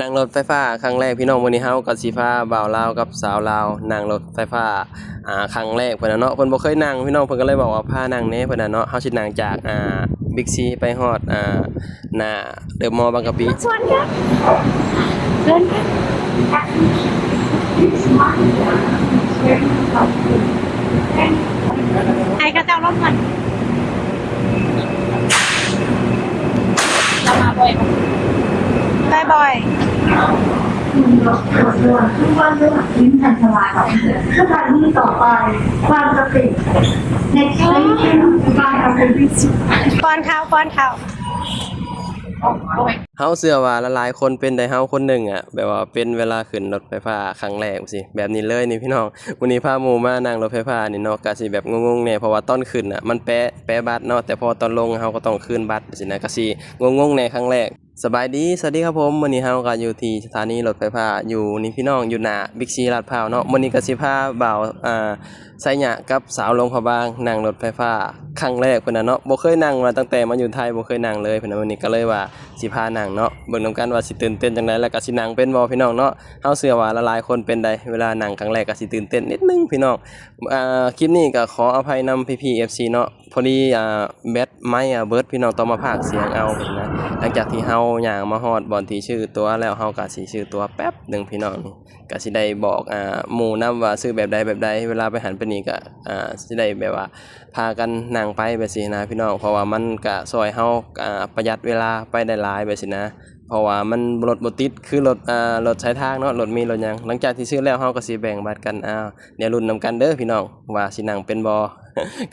ນັ່ງລົດໄຟຟ້າຄັ້ງແລກພີ່ນ້ອງ. ມື້ນີ້ເຮົາກໍຊິພາບ່າວລາວກັບສາວລາວນັ່ງລົດໄຟຟ້າ ອ່າ ຄັ້ງແລກເພິ່ນນະເນາະ. ເພິ່ນບໍ່ເຄີຍນັ່ງພີ່ນ້ອງ ເພິ່ນກໍເລີຍບອກວ່າພານັ່ງແດ່ເພິ່ນນະເນາະ. ເຮົາຊິນັ່ງຈາກ ອ່າ ບິກຊີໄປຮອດ ອ່າ ໜ້າເດີມໍບາງກະປິ. ຊວນກັນ ເຊີນກັນ ໃຫ້ເຂົາເຈົ້າລົງກ່ອນ. ເຈົ້າມາບ່ອຍບໍ່? ໄປບ່ອຍ. ສະຖານີຕໍ່ໄປ ບາງກະປິ. Next station ບາງກະປິ. ປ້ອນເຂົ້າ ປ້ອນເຂົ້າ. ເຮົາເຊື່ອວ່າຫຼາຍໆຄົນເປັນໄດ້ເຮົາຄົນໜຶ່ງອະ ແບບວ່າເປັນເວລາຂຶ້ນລົດໄຟຟ້າຄັ້ງແລກຊີ້ ແບບນີ້ເລີຍນີ້ພີ່ນ້ອງ. ມື້ນີ້ພາໝູ່ມານັ່ງລົດໄຟຟ້ານີ້ເນາະ ກະຊິແບບງົງໆແດ່ ເພາະວ່າຕອນຂຶ້ນນະມັນແປະ ແປະບັດເນາະ ແຕ່ພໍຕອນລົງເຮົາກໍຕ້ອງຄືນບັດຊີ້ນະ ກະຊິງົງໆແດ່ຄັ້ງແລກ. ສະບາຍດີ ສະຫວັດດີຄັບຜົມ. ມື້ນີ້ເຮົາກໍຢູ່ທີ່ສະຖານີລົດໄຟຟ້າຢູ່ນີ້ພີ່ນ້ອງ ຢູ່ໜ້າບິກຊີລາດພ້າວເນາະ. ມື້ນີ້ກໍຊິພາບ່າວ ອ່າ ໄຊຍະກັບສາວຫຼວງພະບາງນັ່ງລົດໄຟຟ້າຄັ້ງແລກເພິ່ນນະເນາະ. ບໍ່ເຄີຍນັ່ງ ວ່າຕັ້ງແຕ່ມາຢູ່ໄທບໍ່ເຄີຍນັ່ງເລີຍເພິ່ນນະ. ມື້ນີ້ກໍເລີຍວ່າຊິພານັ່ງເນາະ ເບິ່ງນຳກັນວ່າຊິຕື່ນເຕັ້ນຈັ່ງໃດ ແລ້ວກໍຊິນັ່ງເປັນບໍ່ພີ່ນ້ອງເນາະ. ເຮົາເຊື່ອວ່າຫຼາຍໆຄົນເປັນໄດ ເວລານັ່ງຄັ້ງແລກກໍຊິຕື່ນເຕັ້ນນິດໜຶ່ງພີ່ນ້ອງ. ອ່າ ຄລິບນີ້ກໍຂໍອະໄພນຳພີ່ໆເອັຟຊີເນາະ ພໍດີ ອ່າ ແບັດໄມ ອ່າ ເບິດ ພີ່ນ້ອງຕ້ອງມາພາກສຽງເອົານະ. ຫຼັງຈາກທີ່ເຮົາຍ່າງມາຮອດບ່ອນທີ່ຊື້ຕົ໋ວແລ້ວ ເຮົາກໍຊິຊື້ຕົ໋ວແປັບໜຶ່ງພີ່ນ້ອງ. ນີ້ກໍຊິໄດ້ບອກ ອ່າ ໝູ່ນຳວ່າຊື້ແບບໃດແບບໃດ ເວລາໄປຫັ້ນໄປນີ້ກໍ ອ່າ ຊິໄດ້ແບບວ່າພາກັນນັ່ງໄປແບບຊີ້ນະພີ່ນ້ອງ. ເພາະວ່າມັນກໍຊ່ອຍເຮົາ ອ່າ ປະຢັດເວລາໄປໄດ້ຫຼາຍແບບຊີ້ນະ ເພາະວ່າມັນລົດບໍ່ຕິດຄືລົດ ອ່າ ລົດສາຍທາງເນາະ ລົດເມ ລົດຫຍັງ. ຫຼັງຈາກທີ່ຊື້ແລ້ວ ເຮົາກໍຊິແບ່ງບັດກັນ ອ່າ ດຽວລຸ້ນນຳກັນເດີພີ່ນ້ອງ ວ່າຊິນັ່ງເປັນບໍ່.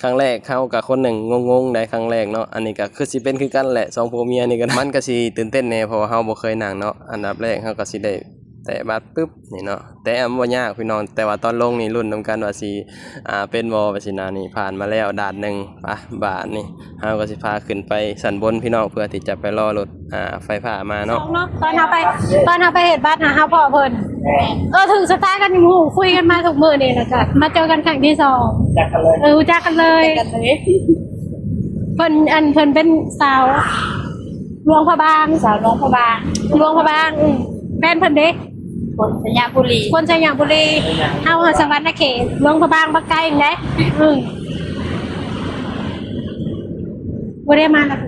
ຄັ້ງແລກເຮົາກະຄົນໜຶ່ງງົງໆໄດ໋ ຄັ້ງແລກເນາະ. ອັນນີ້ກະຄືຊິເປັນຄືກັນແຫຼະ ສອງຜົວເມຍນີ້ກະ ມັນກະຊິຕື່ນເຕັ້ນແດ່ ເພາະວ່າເຮົາບໍ່ເຄີຍນັ່ງເນາະ. ອັນດັບແລກເຮົາກະຊິໄດ້ແຕະບັດປຶບນີ້ເນາະ ແຕ່ບໍ່ຍາກພີ່ນ້ອງ ແຕ່ວ່າຕອນລົງນີ້ລຸ້ນນຳກັນວ່າຊິ ອ່າ ເປັນບໍ່ ແບບຊີ້ນະ. ນີ້ຜ່ານມາແລ້ວດ່ານໜຶ່ງ ປະ ບາດນີ້ເຮົາກະຊິພາຂຶ້ນໄປຊັ້ນບົນພີ່ນ້ອງ ເພື່ອທີ່ຈະໄປລໍລົດ ອ່າ ໄຟຟ້າມາເນາະ. ຕອນເຮົາໄປ ຕອນເຮົາໄປເຮັດບັດນະ ເຮົາພໍ້ເພິ່ນ ເອີ ຖືກຊະຕາກັນຢູ່ ຮູ້ ຄຸຍກັນມາທຸກມື້ນີ້ ແລ້ວກໍມາເຈີກັນຄັ້ງທີສອງ ຮູ້ຈັກກັນເລີຍ ເອີ ຮູ້ຈັກກັນເລີຍ ຮູ້ຈັກກັນເລີຍ. ເພິ່ນ ອັນ ເພິ່ນເປັນສາວຫຼວງພະບາງ ສາວຫຼວງພະບາງ ຫຼວງພະບາງ ອື ແຟນເພິ່ນເດ ຄົນໄຊຍະບູລີ ຄົນໄຊຍະບູລີ ເຮົາຫາສະຫວັນນະເຂດ ຫຼວງພະບາງບັກໄກເດ້ ອື ບໍ່ໄດ້ມານຳ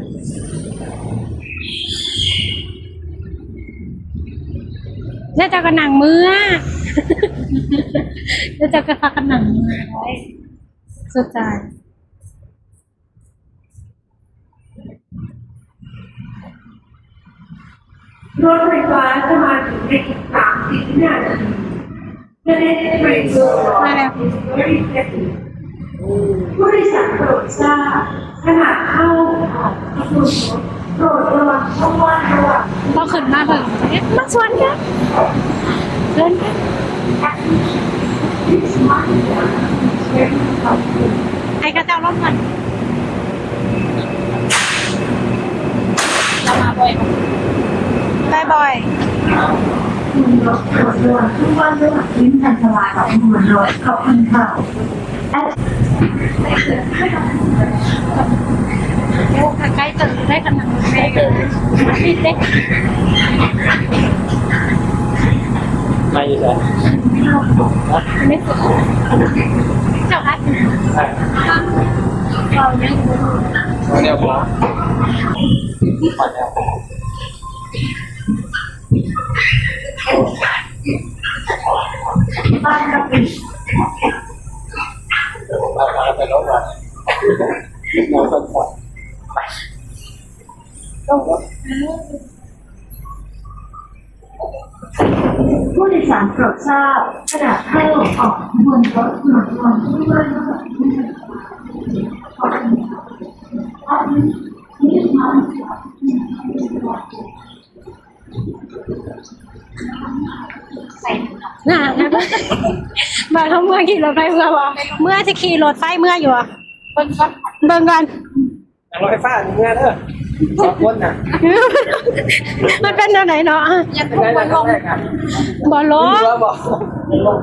ແລ້ວເຈົ້າກໍນັ່ງເມືອ ແລ້ວເຈົ້າກໍພາກັນນັ່ງເມືອໄດ້ ສຸດທ້າຍ ລົດໄຟຟ້າຈະມາເຖິງໃນອີກສາມສິບວິນາທີ The next train will arrive in thirty seconds. ຜູ້ໂດຍສານໂປດຊາບ ຂະນະເຂົ້າອອກຂະບວນລົດ ໂປດລະວັງຊ່ອງວ່າງລະຫວ່າງ ພໍຂຶ້ນມາເບິ່ງ ເອີ ມາຊວນກັນ ຊວນກັນ ໃຫ້ເຂົາເຈົ້າລົງກ່ອນ. ເຈົ້າມາບ່ອຍບໍ່? ໄປບ່ອຍ. ໂອ້ ໃກ້ເຕີບໄດ້ຂະໜາດແມ່ ມາຢູ່ໃສ? ເຈົ້າພັດ ເວົ້າຫຍັງຢູ່ ແນວບໍ່ ຜູ້ໂດຍສານໂປດຊາບ ຂະນະເຂົ້າອອກຂະບວນລົດ ນະ ບາດເຮົາເມືອຂີ່ລົດໄຟເມືອບໍ່? ເມືອຊິຂີ່ລົດໄຟເມືອຢູ່ບໍ່? ເບິ່ງກ່ອນ ເບິ່ງກ່ອນ ນັ່ງລົດໄຟຟ້າເມືອເດີ ສອງຄົນນະ ມັນເປັນແນວໃດເນາະ? ຢ້ານຄົນບໍ່ລົງ ບໍ່ລົງ ບໍ່ລົງ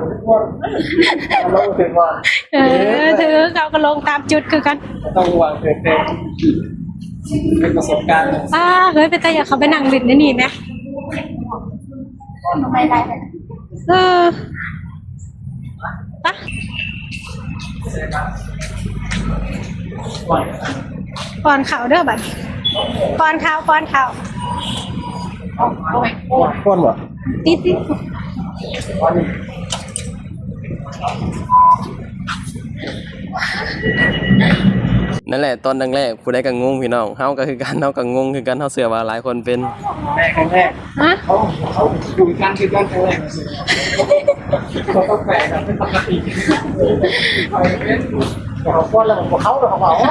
ເອີ ຖືກ ເຮົາກໍລົງຕາມຈຸດຄືກັນ ຕ້ອງວາງແຜນ ເປັນປະສົບການ. ປ້າເອີຍ ເປັນຕາຢາກເຂົ້າໄປນັ່ງຫຼິ້ນໃນນີ້ແມະ. ເອີ ປະ ປ້ອນເຂົ້າເດີບັດນີ້ ປ້ອນເຂົ້າ ປ້ອນເຂົ້າ ປ້ອນບໍ່? ຕິດໆ. ນັ້ນແຫຼະ ຕອນແລກໆ ຜູ້ໃດກໍງົງພີ່ນ້ອງ ເຮົາກໍຄືກັນ ເຮົາກໍງົງຄືກັນ ເຮົາເຊື່ອວ່າຫຼາຍຄົນເປັນ ແລກ ແລກ ຮະ? ເຂົາ ເຂົາຢູ່ນຳກັນຄືກັນຄັ້ງແລກ ເຂົາຕ້ອງແປກເປັນປົກກະຕິ ເຂົາປ້ອນແລ້ວກໍບໍ່ເຂົ້າດອກ ເຂົາວ່າ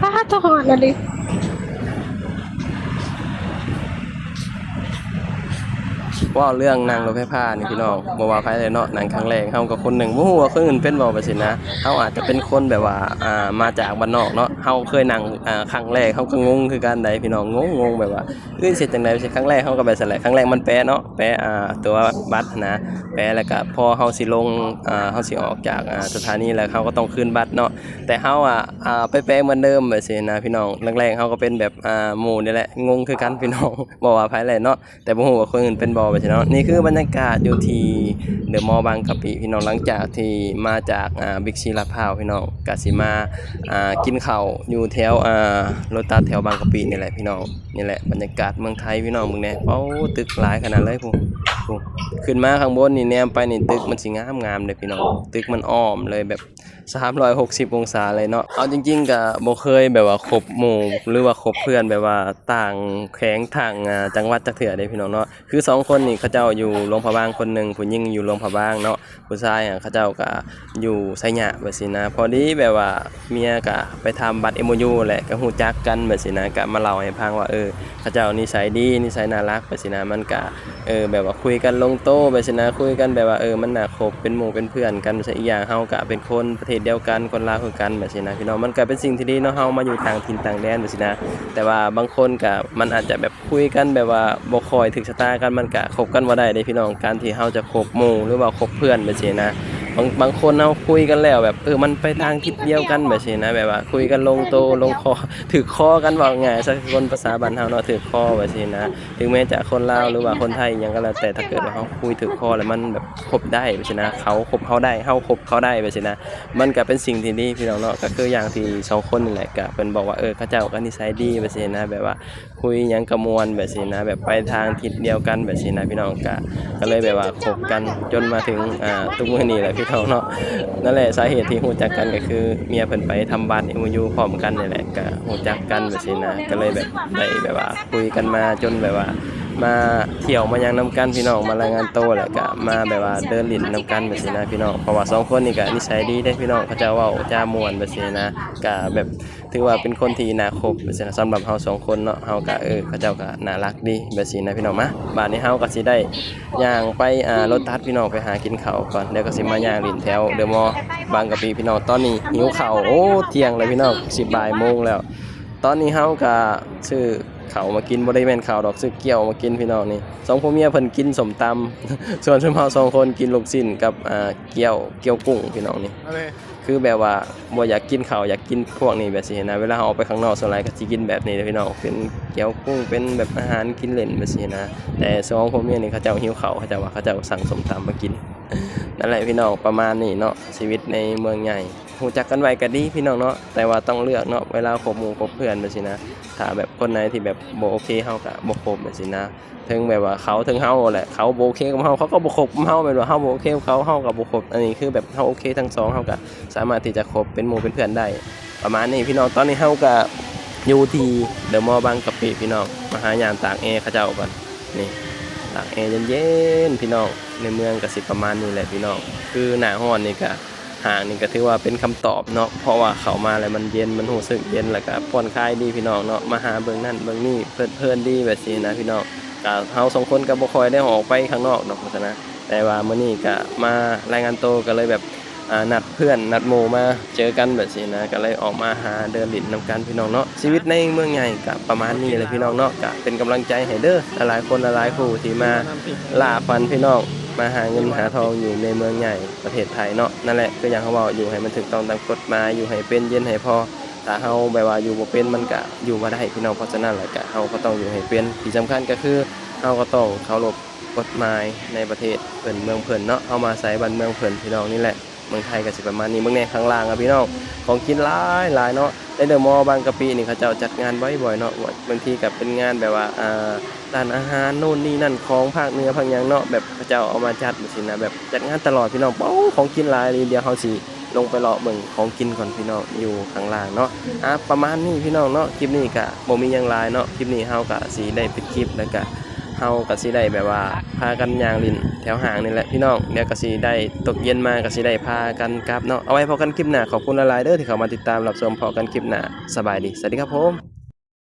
ປາດ ໂທ້ ຮ້ອນອີ່ຫຼີ. ເວົ້າເລື່ອງນັ່ງລົດໄຟຟ້ານີ້ພີ່ນ້ອງ ບໍ່ວ່າໃຜເລີຍເນາະ ນັ່ງຄັ້ງແລກ ເຮົາກໍຄົນໜຶ່ງ ບໍ່ຮູ້ວ່າຄົນອື່ນເປັນບໍ່ ແບບຊີ້ນະ ເຮົາອາດຈະເປັນຄົນແບບວ່າ ອ່າ ມາຈາກບ້ານນອກເນາະ ເຮົາເຄີຍນັ່ງ ອ່າ ຄັ້ງແລກ ເຮົາກໍງົງຄືກັນໃດ໋ພີ່ນ້ອງ ງົງໆ ແບບວ່າ ເອີຍ ຊິເຮັດຈັ່ງໃດ ຊິ ຄັ້ງແລກເຮົາກໍແບບຊັ້ນແຫຼະ ຄັ້ງແລກມັນແປເນາະ ແປ ອ່າ ຕົວບັດຫັ້ນນະ ແປແລ້ວກໍພໍເຮົາຊິລົງ ອ່າ ເຮົາຊິອອກຈາກ ອ່າ ສະຖານີແລ້ວ ເຮົາກໍຕ້ອງຄືນບັດເນາະ ແຕ່ເຮົາອະ ອ່າ ໄປແປເໝືອນເດີມ ແບບຊີ້ນະພີ່ນ້ອງ ແລກໆ ເຮົາກໍເປັນແບບ ອ່າ ໝູ່ນີ້ແຫຼະ ງົງຄືກັນພີ່ນ້ອງ ບໍ່ວ່າໃຜແຫຼະເນາະ ແຕ່ບໍ່ຮູ້ວ່າຄົນອື່ນເປັນບໍ່ ແບບຊີ້ເນາະ. ນີ້ຄືບັນຍາກາດຢູ່ທີ່ The Mall ບາງກະປິພີ່ນ້ອງ ຫຼັງຈາກທີ່ມາຈາກ ອ່າ Big C ລາດພ້າວພີ່ນ້ອງ ກະຊິມາ ອ່າ ກິນເຂົ້າຢູ່ແຖວ ອ່າ ໂລຕັສແຖວບາງກະປິນີ້ແຫຼະພີ່ນ້ອງ. ນີ້ແຫຼະບັນຍາກາດເມືອງໄທພີ່ນ້ອງ ເບິ່ງແດ່ ໂອ້ ຕຶກຫຼາຍຂະໜາດເລີຍ ພຸ້ນ ພຸ້ນ ຂຶ້ນມາຂ້າງບົນນີ້ ແນມໄປນີ້ ຕຶກມັນຊິງາມໆເດ້ພີ່ນ້ອງ ຕຶກມັນອ້ອມເລີຍ ແບບ ສາມຮ້ອຍຫົກສິບອົງສາເລີຍເນາະ. ເອົາຈິງໆ ກະບໍ່ເຄີຍແບບວ່າຄົບໝູ່ ຫຼືວ່າຄົບເພື່ອນແບບວ່າຕ່າງແຂວງ ຕ່າງ ອ່າ ຈັງຫວັດຈັກເທື່ອເດ້ພີ່ນ້ອງເນາະ. ຄືສອງຄົນນີ້ ເຂົາເຈົ້າຢູ່ຫຼວງພະບາງຄົນໜຶ່ງ ຜູ້ຍິງຢູ່ຫຼວງພະບາງເນາະ ຜູ້ຊາຍ ອ່າ ເຂົາເຈົ້າກະຢູ່ໄຊຍະ ແບບຊີ້ນະ. ພໍດີແບບວ່າເມຍກະໄປທຳບັດ MOU ແຫຼະ ກະຮູ້ຈັກກັນ ແບບຊີ້ນະ ກະມາເລົ່າໃຫ້ຟັງວ່າ ເອີ ເຂົາເຈົ້ານິໄສດີ ນິໄສໜ້າຮັກ ແບບຊີ້ນະ ມັນກະ ເອີ ແບບວ່າຄຸຍກັນລົງໂຕ ແບບຊີ້ນະ ຄຸຍກັນແບບວ່າ ເອີ ມັນໜ້າຄົບ ເປັນໝູ່ເປັນເພື່ອນກັນ ແບບຊີ້ ອີກຢ່າງເຮົາກະເປັນຄົນປະເທດດຽວກັນ ຄົນລາວຄືກັນ ແບບຊີ້ນະ ພີ່ນ້ອງ. ມັນກະເປັນສິ່ງທີ່ດີເນາະ ເຮົາມາຢູ່ຕ່າງຖິ່ນຕ່າງແດນ ແບບຊີ້ນະ ແຕ່ວ່າບາງຄົນກະ ມັນອາດຈະແບບຄຸຍກັນແບບວ່າບໍ່ຄ່ອຍຖືກຊະຕາກັນ ມັນກະຄົບກັນບໍ່ໄດ້ເດ້ພີ່ນ້ອງ. ການທີ່ເຮົາຈະຄົບໝູ່ ຫຼືວ່າຄົບເພື່ອນ ແບບຊີ້ນະ ບາງ ບາງຄົນເຮົາຄຸຍກັນແລ້ວແບບ ເອີ ມັນໄປທາງທິດດຽວກັນ ແບບຊີ້ນະ ແບບວ່າຄຸຍກັນລົງໂຕລົງຄໍ ຖືກຄໍກັນ ເວົ້າງ່າຍຊະ ຄົນພາສາບ້ານເຮົາເນາະ ຖືກຄໍ ແບບຊີ້ນະ. ເຖິງແມ້ຈະຄົນລາວ ຫຼືວ່າຄົນໄທ ອີ່ຫຍັງກໍແລ້ວແຕ່ ຖ້າເກີດວ່າເຮົາຄຸຍຖືກຄໍແລ້ວ ມັນແບບຄົບໄດ້ ແບບຊີ້ນະ ເຂົາຄົບເຮົາໄດ້ ເຮົາຄົບເຂົາໄດ້ ແບບຊີ້ນະ ມັນກໍເປັນສິ່ງທີ່ດີພີ່ນ້ອງເນາະ. ກໍຄືຢ່າງທີ່ສອງຄົນນີ້ແຫຼະ ກໍເພິ່ນບອກວ່າ ເອີ ເຂົາເຈົ້າກໍນິໄສດີ ແບບຊີ້ນະ ແບບວ່າຄຸຍຫຍັງກໍມ່ວນ ແບບຊີ້ນະ ແບບໄປທາງທິດດຽວກັນ ແບບຊີ້ນະ ພີ່ນ້ອງ. ກໍ ກໍເລີຍແບບວ່າຄົບກັນຈົນມາເຖິງ ອ່າ ທຸກມື້ນີ້ແຫຼະພີ່ນ້ອງເນາະ. ນັ້ນແຫຼະ ສາເຫດທີ່ຮູ້ຈັກກັນກໍຄືເມຍເພິ່ນໄປທຳບັດ MOU ພ້ອມກັນນີ້ແຫຼະ ກໍຮູ້ຈັກກັນ ແບບຊີ້ນະ ກໍເລີຍແບບໄດ້ແບບວ່າຄຸຍກັນມາຈົນແບບວ່າມາທ່ຽວມາຫຍັງນຳກັນພີ່ນ້ອງ ມາລາຍງານໂຕ ແລ້ວກໍມາແບບວ່າເດີນຫຼິ້ນນຳກັນ ແບບຊີ້ນະ ພີ່ນ້ອງ. ເພາະວ່າສອງຄົນນີ້ກໍນິໄສດີເດ້ພີ່ນ້ອງ ເຂົາເຈົ້າເວົ້າຈາມ່ວນ ແບບຊີ້ນະ ກໍແບບ ຖືວ່າເປັນຄົນທີ່ໜ້າຄົບ ແບບຊີ້ນະ ສຳລັບເຮົາສອງຄົນເນາະ ເຮົາກະ ເອີ ເຂົາເຈົ້າກະໜ້າຮັກດີ ແບບຊີ້ນະ ພີ່ນ້ອງ. ມາ ບາດນີ້ເຮົາກະຊິໄດ້ຍ່າງໄປ ອ່າ ໂລຕັສ ພີ່ນ້ອງ ໄປຫາກິນເຂົ້າກ່ອນ ແລ້ວກະຊິມາຍ່າງຫຼິ້ນແຖວເດີມໍ ບາງກະປິ ພີ່ນ້ອງ. ຕອນນີ້ຫິວເຂົ້າ ໂອ້ ທ່ຽງແລ້ວພີ່ນ້ອງ ຊິບ່າຍໂມງແລ້ວ. ຕອນນີ້ເຮົາກະຊື້ເຂົ້າມາກິນ ບໍ່ໄດ້ແມ່ນເຂົ້າດອກ ຊື້ກ້ຽວມາກິນ ພີ່ນ້ອງ. ນີ້ສອງຜົວເມຍເພິ່ນກິນສົ້ມຕຳ ສ່ວນຊຸມເຮົາສອງຄົນກິນລູກຊີ້ນກັບ ອ່າ ກ້ຽວ ກ້ຽວກຸ້ງ ພີ່ນ້ອງ ນີ້. ຄືແບບວ່າບໍ່ຢາກກິນເຂົ້າ ຢາກກິນພວກນີ້ ແບບຊີ້ນະ. ເວລາເຮົາອອກໄປຂ້າງນອກ ສ່ວນຫຼາຍກໍຊິກິນແບບນີ້ແຫຼະພີ່ນ້ອງ ເປັນກ້ຽວກຸ້ງ ເປັນແບບອາຫານກິນເລ່ນ ແບບຊີ້ນະ. ແຕ່ສອງຜົວເມຍນີ້ ເຂົາເຈົ້າຫິວເຂົ້າ ເຂົາເຈົ້າວ່າເຂົາເຈົ້າສັ່ງສົ້ມຕຳມາກິນ. ນັ້ນແຫຼະພີ່ນ້ອງ ປະມານນີ້ເນາະ ຊີວິດໃນເມືອງໃຫຍ່. ຮູ້ຈັກກັນໄວ້ກໍດີພີ່ນ້ອງເນາະ ແຕ່ວ່າຕ້ອງເລືອກເນາະ ເວລາຄົບໝູ່ຄົບເພື່ອນ ແບບຊີ້ນະ. ຖ້າແບບຄົນໃດທີ່ແບບບໍ່ໂອເຄ ເຮົາກໍບໍ່ຄົບ ແບບຊີ້ນະ. ເຖິງແບບວ່າເຂົາ ເຖິງເຮົາແຫຼະ ເຂົາບໍ່ໂອເຄກັບເຮົາ ເຂົາກໍບໍ່ຄົບກັບເຮົາ ແມ່ນວ່າເຮົາບໍ່ໂອເຄກັບເຂົາ ເຮົາກໍບໍ່ຄົບ. ອັນນີ້ຄືແບບເຮົາໂອເຄທັງສອງ ເຮົາກໍສາມາດທີ່ຈະຄົບເປັນໝູ່ເປັນເພື່ອນໄດ້ ປະມານນີ້ພີ່ນ້ອງ. ຕອນນີ້ເຮົາກໍຢູ່ທີ່ເດີມໍບາງກະປິພີ່ນ້ອງ ມາຫາຍາມຕາກແອເຂົາເຈົ້າກ່ອນ. ນີ້ ຕາກແອເຢັນໆ ພີ່ນ້ອງ ໃນເມືອງກໍຊິປະມານນີ້ແຫຼະພີ່ນ້ອງ. ຄືໜ້າຮ້ອນນີ້ກໍ ຫ້າງນີ້ກໍຖືວ່າເປັນຄຳຕອບເນາະ ເພາະວ່າເຂົ້າມາແລ້ວມັນເຢັນ ມັນຮູ້ສຶກເຢັນ ແລ້ວກໍຜ່ອນຄາຍດີພີ່ນ້ອງເນາະ. ມາຫາເບິ່ງນັ້ນເບິ່ງນີ້ ເພີດເພີນດີ ແບບຊີ້ນະພີ່ນ້ອງ. ກໍເຮົາສອງຄົນກໍບໍ່ຄ່ອຍໄດ້ອອກໄປຂ້າງນອກດອກ ວ່າຊັ້ນນະ ແຕ່ວ່າມື້ນີ້ກໍມາລາຍງານໂຕ ກໍເລີຍແບບ ອ່າ ນັດເພື່ອນນັດໝູ່ມາເຈີກັນ ແບບຊີ້ນະ ກໍເລີຍອອກມາຫາເດີນຫຼິ້ນນຳກັນພີ່ນ້ອງເນາະ. ຊີວິດໃນເມືອງໃຫຍ່ກໍປະມານນີ້ແຫຼະພີ່ນ້ອງເນາະ. ກໍເປັນກຳລັງໃຈໃຫ້ເດີ ຫຼາຍໆຄົນຫຼາຍໆຄູ່ທີ່ມາລ່າຝັນພີ່ນ້ອງ ມາຫາເງິນຫາທອງຢູ່ໃນເມືອງໃຫຍ່ ປະເທດໄທເນາະ. ນັ້ນແຫຼະ ຄືຢ່າງເຮົາເວົ້າ ຢູ່ໃຫ້ມັນຖືກຕ້ອງຕາມກົດໝາຍ ຢູ່ໃຫ້ເປັນເຢັນໃຫ້ພໍ. ກ ຖ້າເຮົາແບບວ່າຢູ່ບໍ່ເປັນ ມັນກະຢູ່ບໍ່ໄດ້ພີ່ນ້ອງ. ເພາະສະນັ້ນແລ້ວກະເຮົາກໍຕ້ອງຢູ່ໃຫ້ເປັນ. ທີ່ສຳຄັນກໍຄືເຮົາກໍຕ້ອງເຄົາລົບກົດໝາຍໃນປະເທດເພິ່ນເມືອງເພິ່ນເນາະ. ເຮົາມາໃສບ້ານເມືອງເພິ່ນ ພີ່ນ້ອງ, ນີ້ແຫຼະ. ເມືອງໄທກໍຊິປະມານນີ້. ເບິ່ງແດ່ ຂ້າງລ່າງອະ ພີ່ນ້ອງ, ຂອງກິນຫຼາຍໆເນາະ. ໃນເດີມໍບາງກະປິນີ້ ເຂົາເຈົ້າຈັດງານບໍ່ອຍໆເນາະ. ບາງທີກໍເປັນງານແບບວ່າ ອ່າ ຮ້ານອາຫານໂນ່ນນີ້ນັ້ນ ຂອງພາກເໜືອພາກຫຍັງເນາະ, ແບບເຂົາເຈົ້າເອົາມາຈັດຈັ່ງຊີ້ນະ, ແບບຈັດງານຕະຫຼອດ ພີ່ນ້ອງ. ໂອ້ ຂອງກິນຫຼາຍອີ່ຫຼີ. ດຽວເຮົາຊິລົງໄປເລາະເບິ່ງຂອງກິນກ່ອນ ພີ່ນ້ອງ, ຢູ່ຂ້າງລ່າງເນາະ. ອ່າ ປະມານນີ້ ພີ່ນ້ອງເນາະ. ຄລິບນີ້ກະບໍ່ມີຫຍັງຫຼາຍເນາະ. ຄລິບນີ້ເຮົາກະຊິໄດ້ປິດຄລິບ ແລ້ວກະເຮົາກະຊິໄດ້ແບບວ່າພາກັນຍ່າງຫຼິ້ນແຖວຫ້າງນີ້ແຫຼະ ພີ່ນ້ອງ. ດຽວກະຊິໄດ້ ຕົກເຢັນມາກະຊິໄດ້ພາກັນກັບເນາະ. ເອົາໄວ້ພໍ້ກັນຄລິບໜ້າ. ຂອບຄຸນຫຼາຍໆເດີ ທີ່ເຂົ້າມາຕິດຕາມຮັບຊົມ. ພໍ້ກັນຄລິບໜ້າ. ສະບາຍດີ. ສະຫວັດດີຄັບຜົມ.